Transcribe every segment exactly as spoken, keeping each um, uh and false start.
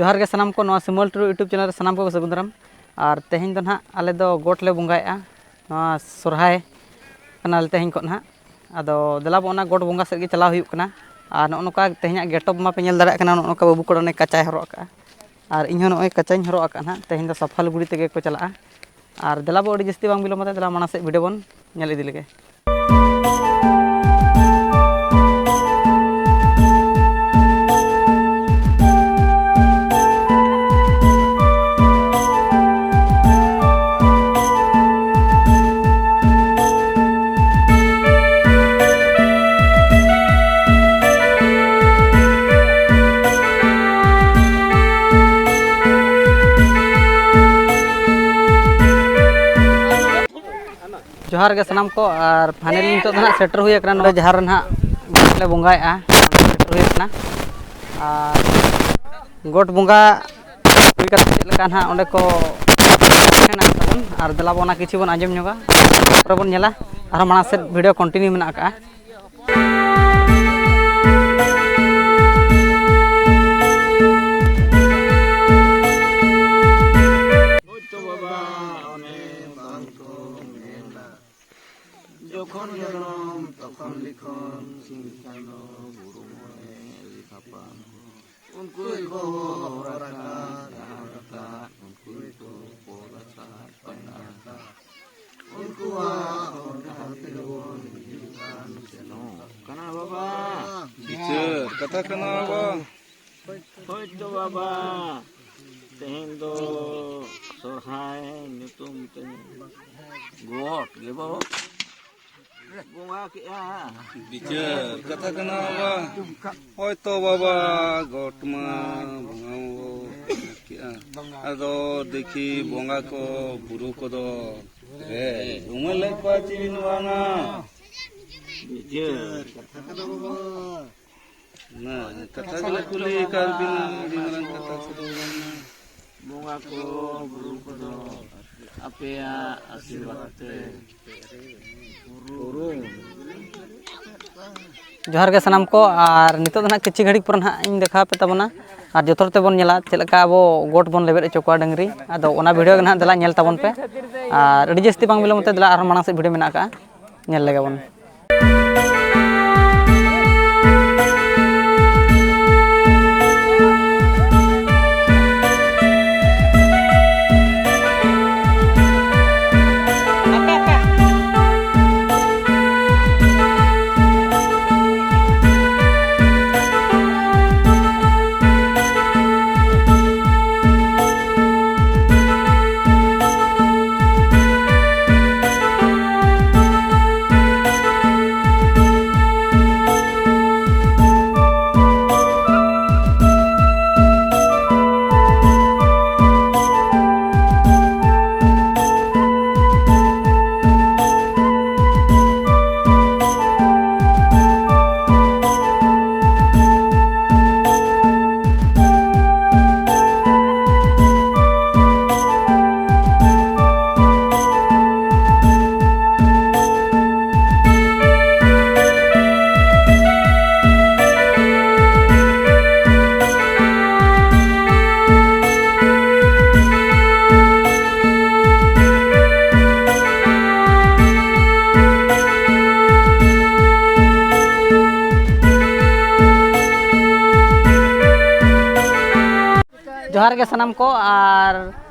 ᱡᱚᱦᱟᱨ ᱜᱮ ᱥᱟᱱᱟᱢ ᱠᱚ, ᱱᱚᱣᱟ ᱥᱤᱢᱚᱞ ᱴᱩᱰᱩ YouTube ᱪᱮᱱᱮᱞ ᱨᱮ ᱥᱟᱱᱟᱢ ᱠᱚᱜᱮ ᱥᱟᱹᱜᱩᱱ ᱫᱟᱨᱟᱢ᱾ ᱟᱨ ᱛᱮᱦᱮᱧ ᱫᱚ ᱱᱟᱦᱟᱜ ᱟᱞᱮ ᱫᱚ ᱜᱚᱴ ᱞᱮ ᱵᱚᱸᱜᱟᱭᱮᱫᱼᱟ, ᱱᱚᱣᱟ ᱥᱚᱨᱦᱟᱭ ᱠᱟᱱᱟᱞᱮ ᱛᱮᱦᱮᱧ ᱠᱷᱚᱱ ᱱᱟᱦᱟᱜ᱾ ᱟᱫᱚ ᱫᱮᱞᱟ ᱵᱚ ᱚᱱᱟ ᱜᱚᱴ ᱵᱚᱸᱜᱟ ᱥᱮᱫ ᱜᱮ ᱪᱟᱞᱟᱣ ᱦᱩᱭᱩᱜ ᱠᱟᱱᱟ᱾ ᱟᱨ ᱱᱚᱜᱼᱚ ᱱᱚᱝᱠᱟ ᱛᱮᱦᱮᱧᱟᱜ ᱜᱮᱴᱚᱯ ᱢᱟᱯᱮ ᱧᱮᱞ ᱫᱟᱲᱮᱭᱟᱜ ᱠᱟᱱᱟ, ᱱᱚᱜᱼᱚ ᱱᱚᱝᱠᱟ ᱵᱟᱹᱵᱩ ᱠᱚᱲᱟ ᱚᱱᱮ ᱠᱟᱪᱟᱭ ᱦᱚᱨᱚᱜ ᱟᱠᱟᱫᱼᱟ᱾ ᱟᱨ ᱤᱧ ᱦᱚᱸ ᱱᱚᱜᱼᱚᱭ ᱠᱟᱪᱟᱧ ᱦᱚᱨᱚᱜ ᱟᱠᱟᱫᱼᱟ ᱱᱟᱦᱟᱜ᱾ ᱛᱮᱦᱮᱧ ᱫᱚ ᱥᱟᱯᱷᱟ ᱞᱩᱜᱽᱲᱤ ᱛᱮᱜᱮ ᱠᱚ ᱪᱟᱞᱟᱜᱼᱟ᱾ ᱟᱨ ᱫᱮᱞᱟ ᱵᱚ ᱟᱹᱰᱤ ᱡᱟᱹᱥᱛᱤ ᱵᱟᱝ ᱵᱤᱞᱚᱢ ᱠᱟᱛᱮ ᱫᱮᱞᱟ ᱢᱟᱲᱟᱝ ᱥᱮᱫ ᱵᱷᱤᱰᱤᱭᱳ ᱵᱚᱱ ᱧᱮᱞ ᱤᱫᱤ ᱞᱮᱜᱮ᱾ ᱡᱚᱦᱟᱨ ᱜᱮ ᱥᱟᱱᱟᱢ ᱠᱚ, ᱟᱨ finally ᱱᱤᱛᱚᱜ ᱫᱚ ᱱᱟᱦᱟᱜ ᱥᱮᱴᱮᱨ ᱦᱩᱭ ᱟᱠᱟᱱᱟ ᱱᱚᱰᱮ ᱡᱟᱦᱟᱸ ᱨᱮ ᱱᱟᱦᱟᱜ ᱜᱚᱴ ᱞᱮ ᱵᱚᱸᱜᱟᱭᱮᱫᱼᱟ, ᱥᱮᱴᱮᱨ ᱦᱩᱭ ᱟᱠᱟᱱᱟ᱾ ᱟᱨ ᱜᱚᱴ ᱵᱚᱸᱜᱟ ᱦᱩᱭ ᱠᱟᱛᱮ ᱪᱮᱫ ᱞᱮᱠᱟ ᱱᱟᱦᱟᱜ ᱚᱸᱰᱮ ᱠᱚ ᱢᱮᱱᱟᱜ ᱛᱟᱵᱚᱱ, ᱟᱨ ᱫᱮᱞᱟ ᱵᱚᱱ ᱚᱱᱟ ᱠᱤᱪᱷᱩ ᱵᱚᱱ ᱟᱸᱡᱚᱢ ᱧᱚᱜᱟ, ᱛᱟᱨᱯᱚᱨᱮ ᱵᱚᱱ ᱧᱮᱞᱟ᱾ ᱟᱨᱦᱚᱸ ᱢᱟᱲᱟᱝ ᱥᱮᱫ ᱵᱷᱤᱰᱤᱭᱳ ᱠᱚᱱᱴᱤᱱᱤᱭᱩ ᱢᱮᱱᱟᱜ ᱟᱠᱟᱫᱼᱟ᱾ ᱦᱳᱭ ᱛᱚ ᱵᱟᱵᱟ, ᱚᱱᱮ ᱵᱟᱝ ᱠᱚ ᱢᱮᱱᱟ, ᱡᱚᱠᱷᱚᱱ ᱡᱚᱱᱚᱢ ᱛᱚᱠᱷᱚᱱ ᱞᱤᱠᱷᱚᱱ, ᱥᱤᱧ ᱪᱟᱸᱫᱚ ᱵᱩᱨᱩ ᱢᱚᱬᱮ ᱟᱹᱨᱤ ᱛᱷᱟᱯᱟᱱ ᱦᱚᱸ᱾ ᱩᱱᱠᱩ ᱜᱮᱠᱚ ᱦᱚᱨ ᱟᱠᱟᱫ, ᱰᱟᱦᱟᱨ ᱟᱠᱟᱫ, ᱩᱱᱠᱩ ᱜᱮᱠᱚ ᱯᱚᱫ ᱟᱠᱟᱫ, ᱯᱟᱭᱲᱟ ᱟᱠᱟᱫ᱾ ᱩᱱᱠᱩᱣᱟᱜ ᱦᱚᱨ ᱰᱟᱦᱟᱨ ᱛᱮᱜᱮ ᱵᱚᱱ ᱦᱤᱡᱩᱜ ᱠᱟᱱ ᱥᱮᱱᱚᱜ ᱠᱟᱱᱟ ᱵᱟᱵᱟ᱾ ᱵᱤᱪᱟᱹᱨ ᱠᱟᱛᱷᱟ ᱠᱟᱱᱟ ᱵᱟᱵᱟ᱾ ᱦᱳᱭ ᱛᱚ ᱵᱟᱵᱟ, ᱛᱮᱦᱮᱧ ᱫᱚ ᱥᱚᱨᱦᱟᱭ ᱧᱩᱛᱩᱢ ᱛᱮ ᱜᱚᱴ ᱜᱮᱵᱚ ᱵᱚᱸᱜᱟ ᱠᱮᱜᱼᱟ᱾ ᱵᱤᱪᱟᱹᱨ ᱠᱟᱛᱷᱟ ᱠᱟᱱᱟ ᱵᱟᱵᱟ᱾ ᱦᱳᱭ ᱛᱚ ᱵᱟᱵᱟ, ᱜᱚᱴ ᱢᱟ ᱵᱚᱸᱜᱟ ᱢᱟᱵᱚ ᱵᱚᱸᱜᱟ ᱠᱮᱜᱼᱟ᱾ ᱟᱫᱚ ᱫᱮᱠᱷᱤ ᱵᱚᱸᱜᱟ ᱠᱚ ᱵᱩᱨᱩ ᱠᱚᱫᱚ ᱨᱮ ᱩᱢᱟᱹᱞ ᱞᱮᱫ ᱠᱚᱣᱟ ᱪᱤᱞᱤ ᱱᱚᱣᱟ ᱢᱟ? ᱵᱤᱪᱟᱹᱨ ᱠᱟᱛᱷᱟ ᱠᱟᱱᱟ ᱵᱟᱵᱟ᱾ ᱚᱱᱟ ᱠᱟᱛᱷᱟ ᱜᱮᱞᱮ ᱠᱩᱞᱤ ᱟᱠᱟᱫ ᱵᱤᱱᱟ, ᱟᱹᱰᱤ ᱢᱟᱨᱟᱝ ᱠᱟᱛᱷᱟ ᱠᱚᱫᱚ ᱵᱟᱝᱟ᱾ ᱵᱚᱸᱜᱟ ᱠᱚ ᱵᱩᱨᱩ ᱠᱚᱫᱚ ᱟᱯᱮᱭᱟᱜ ᱟᱥᱤᱨᱵᱟᱫᱽ ᱛᱮ ᱯᱩᱨᱩᱱ᱾ ᱡᱚᱦᱟᱨ ᱜᱮ ᱥᱟᱱᱟᱢ ᱠᱚ, ᱟᱨ ᱱᱤᱛᱚᱜ ᱫᱚ ᱱᱟᱦᱟᱜ ᱠᱤᱪᱷᱩ ᱜᱷᱟᱹᱲᱤᱡ ᱯᱚᱨᱮ ᱱᱟᱦᱟᱜ ᱤᱧ ᱫᱮᱠᱷᱟᱣ ᱟᱯᱮ ᱛᱟᱵᱚᱱᱟ, ᱟᱨ ᱡᱚᱛᱚ ᱦᱚᱲ ᱛᱮᱵᱚᱱ ᱧᱮᱞᱟ ᱪᱮᱫ ᱞᱮᱠᱟ ᱟᱵᱚ ᱜᱚᱴ ᱵᱚᱱ ᱞᱮᱵᱮᱫ ᱦᱚᱪᱚ ᱠᱚᱣᱟ ᱰᱟᱹᱝᱨᱤ᱾ ᱟᱫᱚ ᱚᱱᱟ ᱵᱷᱤᱰᱤᱭᱳ ᱜᱮ ᱱᱟᱦᱟᱜ ᱫᱮᱞᱟ ᱧᱮᱞ ᱛᱟᱵᱚᱱ ᱯᱮ, ᱟᱨ ᱟᱹᱰᱤ ᱡᱟᱹᱥᱛᱤ ᱵᱟᱝ ᱵᱤᱞᱚᱢ ᱛᱮ ᱫᱮᱞᱟ ᱟᱨᱦᱚᱸ ᱢᱟᱲᱟᱝ ᱥᱮᱫ ᱵᱷᱤᱰᱤᱭᱳ ᱢᱮᱱᱟᱜ ᱟᱠᱟᱫᱼᱟ, ᱧᱮᱞ ᱞᱮᱜᱮ ᱵᱚᱱ᱾ ᱡᱚᱦᱟᱨ ᱜᱮ ᱥᱟᱱᱟᱢ ᱠᱚ, ᱟᱨ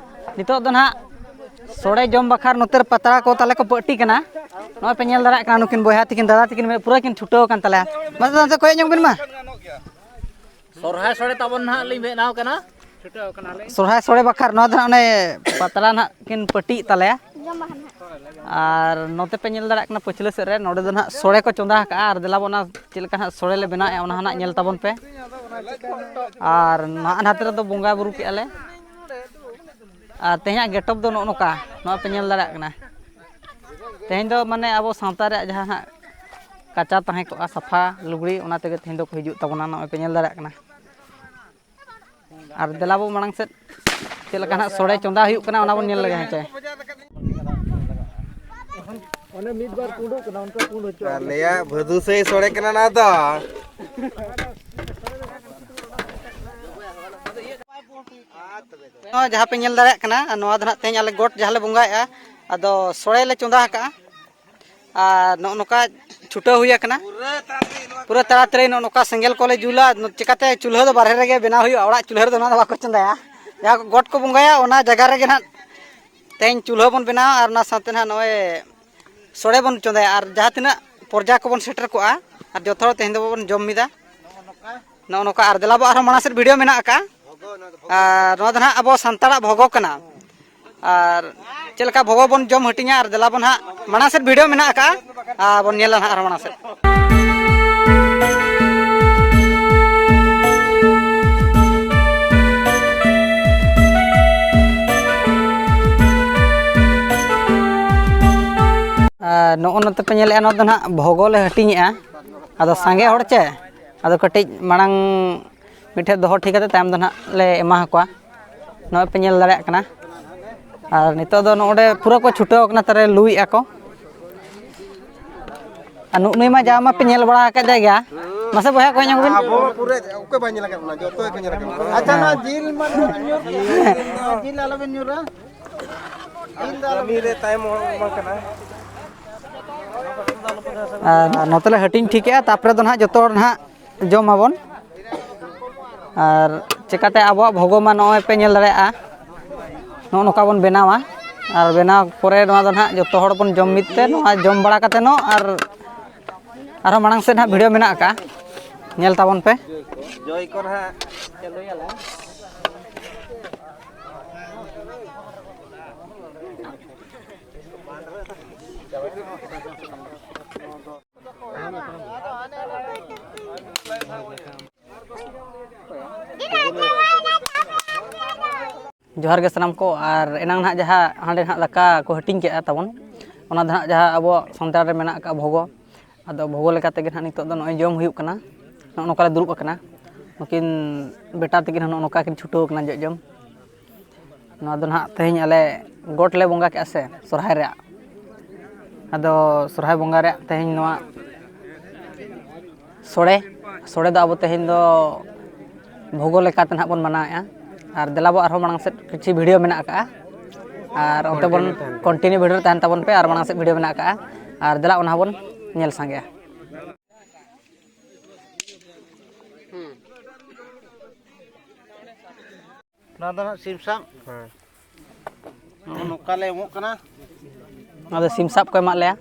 ᱱᱤᱛᱚᱜ ᱫᱚ ᱱᱟᱦᱟᱜ ᱥᱚᱲᱮ ᱡᱚᱢ ᱵᱟᱠᱷᱨᱟ ᱱᱚᱛᱮ ᱨᱮ ᱯᱟᱛᱲᱟ ᱠᱚ ᱛᱟᱞᱮ ᱠᱚ ᱯᱟᱹᱴᱤ ᱠᱟᱱᱟ᱾ ᱱᱚᱜᱼᱚᱭ ᱯᱮ ᱧᱮᱞ ᱫᱟᱲᱮᱭᱟᱜ ᱠᱟᱱᱟ, ᱱᱩᱠᱤᱱ ᱵᱚᱭᱦᱟ ᱛᱟᱹᱠᱤᱱ, ᱫᱟᱫᱟ ᱛᱟᱹᱠᱤᱱ ᱯᱩᱨᱟᱹ ᱠᱤᱱ ᱪᱷᱩᱴᱟᱹᱣ ᱟᱠᱟᱱ ᱛᱟᱞᱮᱭᱟ᱾ ᱢᱟᱥᱮ ᱱᱚᱛᱮ ᱠᱚᱭᱚᱜ ᱧᱚᱜ ᱵᱤᱱ ᱢᱟ᱾ ᱥᱚᱨᱦᱟᱭ ᱥᱚᱲᱮ ᱛᱟᱵᱚᱱ ᱱᱟᱦᱟᱜ ᱞᱤᱧ ᱵᱮᱱᱟᱣ ᱠᱟᱱᱟ᱾ ᱥᱚᱨᱦᱟᱭ ᱥᱚᱲᱮ ᱵᱟᱠᱷᱨᱟ ᱱᱚᱣᱟ ᱫᱚ ᱱᱟᱦᱟᱜ ᱚᱱᱮ ᱯᱟᱛᱲᱟ ᱱᱟᱦᱟᱜ ᱠᱤᱱ ᱯᱟᱹᱴᱤᱭᱮᱫ ᱛᱟᱞᱮᱭᱟ᱾ ᱟᱨ ᱱᱚᱛᱮ ᱯᱮ ᱧᱮᱞ ᱫᱟᱲᱮᱭᱟᱜ ᱠᱟᱱᱟ ᱯᱟᱹᱪᱷᱞᱟᱹ ᱥᱮᱫ ᱨᱮ, ᱱᱚᱰᱮ ᱫᱚ ᱱᱟᱦᱟᱜ ᱥᱚᱲᱮ ᱠᱚ ᱪᱚᱸᱫᱟ ᱟᱠᱟᱫᱼᱟ᱾ ᱟᱨ ᱫᱮᱞᱟ ᱵᱚ ᱚᱱᱟ ᱪᱮᱫ ᱞᱮᱠᱟ ᱱᱟᱦᱟᱜ ᱥᱚᱲᱮ ᱞᱮ ᱵᱮᱱᱟᱣᱮᱫᱼᱟ, ᱚᱱᱟ ᱦᱚᱸ ᱱᱟᱦᱟᱜ ᱧᱮᱞ ᱛᱟᱵᱚᱱ ᱯᱮ᱾ ᱟᱨ ᱱᱟᱦᱟᱜ ᱱᱟᱛᱮ ᱨᱮᱫᱚ ᱵᱚᱸᱜᱟ ᱵᱩᱨᱩ ᱠᱮᱜᱼᱟ ᱞᱮ᱾ ᱟᱨ ᱛᱮᱦᱮᱧᱟᱜ ᱜᱮᱴᱚᱯ ᱫᱚ ᱱᱚᱜᱼᱚ ᱱᱚᱝᱠᱟ, ᱱᱚᱣᱟ ᱯᱮ ᱧᱮᱞ ᱫᱟᱲᱮᱭᱟᱜ ᱠᱟᱱᱟ᱾ ᱛᱮᱦᱮᱧ ᱫᱚ ᱢᱟᱱᱮ ᱟᱵᱚ ᱥᱟᱶᱛᱟ ᱨᱮᱭᱟᱜ ᱡᱟᱦᱟᱸ ᱱᱟᱦᱟᱜ ᱠᱟᱪᱟ ᱛᱟᱦᱮᱸ ᱠᱚᱜᱼᱟ, ᱥᱟᱯᱷᱟ ᱞᱩᱜᱽᱲᱤ, ᱚᱱᱟ ᱛᱮᱜᱮ ᱛᱮᱦᱮᱧ ᱫᱚᱠᱚ ᱦᱤᱡᱩᱜ ᱛᱟᱵᱚᱱᱟ, ᱱᱚᱜᱼᱚᱭ ᱯᱮ ᱧᱮᱞ ᱫᱟᱲᱮᱭᱟᱜ ᱠᱟᱱᱟ᱾ ᱟᱨ ᱫᱮᱞᱟ ᱵᱚ ᱢᱟᱲᱟᱝ ᱥᱮᱫ ᱪᱮᱫ ᱞᱮᱠᱟ ᱱᱟᱦᱟᱜ ᱥᱚᱲᱮ ᱪᱚᱸᱫᱟ ᱦᱩᱭᱩᱜ ᱠᱟᱱᱟ, ᱚᱱᱟ ᱵᱚᱱ ᱧᱮᱞ ᱞᱮᱜᱮ ᱦᱮᱸ ᱪᱮ᱾ ᱚᱱᱮ ᱢᱤᱫ ᱵᱟᱨ ᱯᱩᱸᱰᱚᱜ ᱠᱟᱱᱟ, ᱚᱱᱠᱟ ᱯᱩᱸᱰ ᱦᱚᱪᱚ᱾ ᱟᱞᱮᱭᱟᱜ ᱵᱷᱟᱹᱫᱩ ᱥᱟᱹᱭ ᱥᱚᱲᱮ ᱠᱟᱱᱟ ᱱᱚᱣᱟ ᱫᱚ᱾ ᱱᱚᱣᱟ ᱡᱟᱦᱟᱸ ᱯᱮ ᱧᱮᱞ ᱫᱟᱲᱮᱭᱟᱜ ᱠᱟᱱᱟ, ᱱᱚᱣᱟ ᱫᱚ ᱱᱟᱦᱟᱜ ᱛᱮᱦᱮᱧ ᱟᱞᱮ ᱜᱚᱴ ᱡᱟᱦᱟᱸ ᱞᱮ ᱵᱚᱸᱜᱟᱭᱮᱫᱼᱟ, ᱟᱫᱚ ᱥᱚᱲᱮ ᱞᱮ ᱪᱚᱸᱫᱟ ᱟᱠᱟᱫᱼᱟ᱾ ᱟᱨ ᱱᱚᱜᱼᱚ ᱱᱚᱝᱠᱟ ᱪᱷᱩᱴᱟᱹᱣ ᱦᱩᱭ ᱟᱠᱟᱱᱟ᱾ ᱯᱩᱨᱟᱹ ᱛᱟᱲᱟᱛᱟᱲᱤ ᱱᱚᱜᱼᱚ ᱱᱚᱝᱠᱟ ᱥᱮᱸᱜᱮᱞ ᱠᱚᱞᱮ ᱡᱩᱞᱟ᱾ ᱪᱤᱠᱟᱹᱛᱮ ᱪᱩᱞᱦᱟᱹ ᱫᱚ ᱵᱟᱨᱦᱮ ᱨᱮᱜᱮ ᱵᱮᱱᱟᱣ ᱦᱩᱭᱩᱜᱼᱟ, ᱚᱲᱟᱜ ᱪᱩᱞᱦᱟᱹ ᱨᱮᱫᱚ ᱱᱚᱣᱟ ᱫᱚ ᱵᱟᱠᱚ ᱪᱚᱸᱫᱟᱭᱟ᱾ ᱡᱟᱦᱟᱸ ᱜᱚᱴ ᱠᱚ ᱵᱚᱸᱜᱟᱭᱟ, ᱚᱱᱟ ᱡᱟᱭᱜᱟ ᱨᱮᱜᱮ ᱱᱟᱦᱟᱜ ᱛᱮᱦᱮᱧ ᱪᱩᱞᱦᱟᱹ ᱵᱚᱱ ᱵᱮᱱᱟᱣᱟ᱾ ᱟᱨ ᱚᱱᱟ ᱥᱟᱶᱛᱮ ᱱᱟᱦᱟᱜ ᱱᱚᱜᱼᱚᱭ ᱥᱚᱲᱮ ᱵᱚᱱ ᱪᱚᱸᱫᱟᱭᱟ᱾ ᱟᱨ ᱡᱟᱦᱟᱸ ᱛᱤᱱᱟᱹᱜ ᱯᱚᱨᱡᱟ ᱠᱚᱵᱚᱱ ᱥᱮᱴᱮᱨ ᱠᱚᱜᱼᱟ, ᱟᱨ ᱡᱚᱛᱚ ᱦᱚᱲ ᱛᱮᱦᱮᱧ ᱫᱚᱵᱚᱱ ᱡᱚᱢ ᱢᱤᱫᱟ᱾ ᱱᱚᱜᱼᱚ ᱱᱚᱝᱠᱟ᱾ ᱟᱨ ᱫᱮᱞᱟ ᱵᱚ ᱟᱨᱦᱚᱸ ᱢᱟᱲᱟᱝ ᱥᱮᱫ ᱵᱷᱤᱰᱤᱭᱳ ᱢᱮᱱᱟᱜ ᱟᱠᱟᱫᱼᱟ᱾ ᱟᱨ ᱱᱚᱣᱟ ᱫᱚ ᱱᱟᱦᱟᱜ ᱟᱵᱚ ᱥᱟᱱᱛᱟᱲᱟᱜ ᱵᱷᱚᱜᱚ ᱠᱟᱱᱟ᱾ ᱟᱨ ᱪᱮᱫ ᱞᱮᱠᱟ ᱵᱷᱚᱜᱚ ᱵᱚᱱ ᱡᱚᱢ ᱦᱟᱹᱴᱤᱧᱟ, ᱟᱨ ᱫᱮᱞᱟ ᱵᱚᱱ ᱦᱟᱸᱜ ᱢᱟᱲᱟᱝ ᱥᱮᱫ ᱵᱷᱤᱰᱤᱭᱳ ᱢᱮᱱᱟᱜ ᱟᱠᱟᱫᱼᱟ, ᱟᱨ ᱵᱚᱱ ᱧᱮᱞᱟ ᱱᱟᱦᱟᱜ ᱟᱨᱦᱚᱸ ᱢᱟᱲᱟᱝ ᱥᱮᱫ᱾ ᱟᱨ ᱱᱚᱜᱼᱚ ᱱᱚᱛᱮ ᱯᱮ ᱧᱮᱞᱮᱫᱼᱟ, ᱱᱚᱣᱟ ᱫᱚ ᱱᱟᱦᱟᱜ ᱵᱷᱚᱜᱚ ᱞᱮ ᱦᱟᱹᱴᱤᱧᱮᱜᱼᱟ᱾ ᱟᱫᱚ ᱥᱟᱸᱜᱮ ᱦᱚᱲ ᱪᱮ, ᱟᱫᱚ ᱠᱟᱹᱴᱤᱡ ᱢᱟᱲᱟᱝ ᱢᱤᱫᱴᱷᱮᱱ ᱫᱚᱦᱚ ᱴᱷᱤᱠ ᱠᱟᱛᱮ ᱛᱟᱭᱚᱢ ᱫᱚ ᱱᱟᱦᱟᱜ ᱞᱮ ᱮᱢᱟ ᱟᱠᱚᱣᱟ᱾ ᱱᱚᱜᱼᱚᱭ ᱯᱮ ᱧᱮᱞ ᱫᱟᱲᱮᱭᱟᱜ ᱠᱟᱱᱟ᱾ ᱟᱨ ᱱᱤᱛᱚᱜ ᱫᱚ ᱱᱚᱰᱮ ᱯᱩᱨᱟᱹ ᱠᱚ ᱪᱷᱩᱴᱟᱹᱣ ᱠᱟᱱᱟ, ᱛᱟᱨᱮ ᱞᱩᱭᱮᱫᱼᱟ ᱠᱚ᱾ ᱟᱨ ᱱᱩᱜ ᱱᱩᱭ ᱢᱟ ᱡᱟ ᱢᱟᱯᱮ ᱧᱮᱞ ᱵᱟᱲᱟ ᱟᱠᱟᱫ ᱜᱮᱭᱟ᱾ ᱢᱟᱥᱮ ᱵᱚᱭᱦᱟ ᱠᱚ ᱧᱮᱞ ᱵᱤᱱ᱾ ᱟᱵᱚ ᱢᱟ ᱯᱩᱨᱟᱹ ᱚᱠᱚᱭ ᱵᱟᱭ ᱧᱮᱞ ᱟᱠᱟᱫ ᱵᱚᱱᱟ, ᱡᱚᱛᱚ ᱜᱮᱠᱚ ᱧᱮᱞ ᱟᱠᱟᱫ ᱵᱚᱱᱟ᱾ ᱟᱪᱪᱷᱟ, ᱱᱚᱣᱟ ᱡᱤᱞ ᱢᱟ ᱟᱞᱚᱵᱮᱱ ᱧᱩᱨᱟ, ᱡᱤᱞ ᱫᱚ ᱟᱞᱚᱵᱮᱱ ᱧᱩᱨᱟ᱾ ᱡᱤᱞ ᱫᱚ ᱟᱞᱚᱵᱮᱱ ᱠᱟᱹᱢᱤ ᱨᱮ ᱛᱟᱭᱚᱢ ᱦᱚᱲ ᱵᱟᱝ ᱠᱟᱱᱟ᱾ ᱟᱨ ᱱᱚᱛᱮ ᱞᱮ ᱦᱟᱹᱴᱤᱧ ᱴᱷᱤᱠᱮᱜᱼᱟ, ᱛᱟᱨᱯᱚᱨᱮ ᱫᱚ ᱱᱟᱦᱟᱜ ᱡᱚᱛᱚ ᱦᱚᱲ ᱱᱟᱦᱟᱜ ᱡᱚᱢ ᱟᱵᱚᱱ᱾ ᱟᱨ ᱪᱮᱠᱟᱛᱮ ᱟᱵᱚᱣᱟᱜ ᱵᱷᱚᱜᱚ ᱢᱟ ᱱᱚᱜᱼᱚᱭ ᱯᱮ ᱧᱮᱞ ᱫᱟᱲᱮᱭᱟᱜᱼᱟ, ᱱᱚᱜᱼᱚ ᱱᱚᱝᱠᱟ ᱵᱚᱱ ᱵᱮᱱᱟᱣᱟ᱾ ᱟᱨ ᱵᱮᱱᱟᱣ ᱯᱚᱨᱮ ᱱᱚᱣᱟ ᱫᱚ ᱱᱟᱦᱟᱜ ᱡᱚᱛᱚ ᱦᱚᱲ ᱵᱚᱱ ᱡᱚᱢ ᱢᱤᱫ ᱛᱮ, ᱱᱚᱣᱟ ᱡᱚᱢ ᱵᱟᱲᱟ ᱠᱟᱛᱮ ᱱᱚᱜ ᱟᱨ ᱟᱨᱦᱚᱸ ᱢᱟᱲᱟᱝ ᱥᱮᱫ ᱱᱟᱦᱟᱜ ᱵᱷᱤᱰᱤᱭᱳ ᱢᱮᱱᱟᱜ ᱟᱠᱟᱫᱼᱟ, ᱧᱮᱞ ᱛᱟᱵᱚᱱ ᱯᱮ᱾ ᱡᱚᱭ ᱠᱚ ᱱᱟᱦᱟᱜ ᱪᱟᱹᱞᱩᱭᱟᱞᱮ᱾ ᱡᱚᱦᱟᱨ ᱜᱮ ᱥᱟᱱᱟᱢ ᱠᱚ᱾ ᱟᱨ ᱮᱱᱟᱝ ᱱᱟᱦᱟᱜ ᱡᱟᱦᱟᱸ ᱦᱟᱸᱰᱮ ᱱᱟᱦᱟᱜ ᱫᱟᱠᱟ ᱠᱚ ᱦᱟᱹᱴᱤᱧ ᱠᱮᱜᱼᱟ ᱛᱟᱵᱚᱱ, ᱚᱱᱟ ᱫᱚ ᱱᱟᱦᱟᱜ ᱡᱟᱦᱟᱸ ᱟᱵᱚᱣᱟᱜ ᱥᱟᱱᱛᱟᱲ ᱨᱮ ᱢᱮᱱᱟᱜ ᱟᱠᱟᱫ ᱵᱷᱚᱜᱚ, ᱟᱫᱚ ᱵᱷᱚᱜᱚ ᱞᱮᱠᱟ ᱛᱮᱜᱮ ᱱᱟᱦᱟᱜ ᱱᱤᱛᱚᱜ ᱫᱚ ᱱᱚᱜᱼᱚᱭ ᱡᱚᱢ ᱦᱩᱭᱩᱜ ᱠᱟᱱᱟ᱾ ᱱᱚᱜᱼᱚ ᱱᱚᱝᱠᱟ ᱞᱮ ᱫᱩᱲᱩᱵ ᱟᱠᱟᱱᱟ, ᱱᱩᱠᱤᱱ ᱵᱮᱴᱟ ᱛᱟᱹᱠᱤᱱ ᱦᱚᱸ ᱱᱚᱜᱼᱚ ᱱᱚᱝᱠᱟ ᱠᱤᱱ ᱪᱷᱩᱴᱟᱹᱣ ᱟᱠᱟᱱᱟ ᱡᱚᱜ ᱡᱚᱢ᱾ ᱱᱚᱣᱟ ᱫᱚ ᱱᱟᱦᱟᱜ ᱛᱮᱦᱮᱧ ᱟᱞᱮ ᱜᱚᱴ ᱞᱮ ᱵᱚᱸᱜᱟ ᱠᱮᱜᱼᱟ ᱥᱮ ᱥᱚᱨᱦᱟᱭ ᱨᱮᱭᱟᱜ, ᱟᱫᱚ ᱥᱚᱨᱦᱟᱭ ᱵᱚᱸᱜᱟ ᱨᱮᱭᱟᱜ ᱛᱮᱦᱮᱧ ᱱᱚᱣᱟ ᱥᱚᱲᱮ, ᱥᱚᱲᱮ ᱫᱚ ᱟᱵᱚ ᱛᱮᱦᱮᱧ ᱫᱚ ᱵᱷᱳᱜᱚ ᱞᱮᱠᱟᱛᱮ ᱱᱟᱦᱟᱜ ᱵᱚᱱ ᱢᱟᱱᱟᱣᱮᱫᱼᱟ᱾ ᱟᱨ ᱫᱮᱞᱟ ᱵᱚ ᱟᱨᱦᱚᱸ ᱢᱟᱲᱟᱝ ᱥᱮᱫ ᱠᱤᱪᱷᱩ ᱵᱷᱤᱰᱤᱭᱳ ᱢᱮᱱᱟᱜ ᱟᱠᱟᱫᱼᱟ, ᱟᱨ ᱚᱱᱛᱮ ᱵᱚᱱ ᱠᱚᱱᱴᱤᱱᱤᱭᱩ ᱛᱟᱦᱮᱱ ᱯᱮ᱾ ᱠᱚᱱᱴᱤᱱᱤᱭᱩ ᱵᱷᱤᱰᱤᱭᱳ ᱨᱮ ᱛᱟᱦᱮᱱ ᱛᱟᱵᱚᱱ ᱯᱮ, ᱟᱨ ᱢᱟᱲᱟᱝ ᱥᱮᱫ ᱵᱷᱤᱰᱤᱭᱳ ᱢᱮᱱᱟᱜ ᱟᱠᱟᱫᱼᱟ᱾ ᱟᱨ ᱫᱮᱞᱟ ᱚᱱᱟ ᱦᱚᱸᱵᱚᱱ ᱧᱮᱞ ᱥᱟᱸᱜᱮᱭᱟ᱾ ᱱᱚᱣᱟ ᱫᱚ ᱱᱟᱜ ᱥᱤᱢ ᱥᱟᱵ᱾ ᱦᱮᱸ᱾ ᱱᱚᱜᱼᱚ ᱱᱚᱝᱠᱟ ᱞᱮ ᱮᱢᱚᱜ ᱠᱟᱱᱟ᱾ ᱱᱚᱣᱟ ᱫᱚ ᱥᱤᱢ ᱥᱟᱵ ᱠᱚ ᱮᱢᱟᱜ ᱞᱮᱭᱟ᱾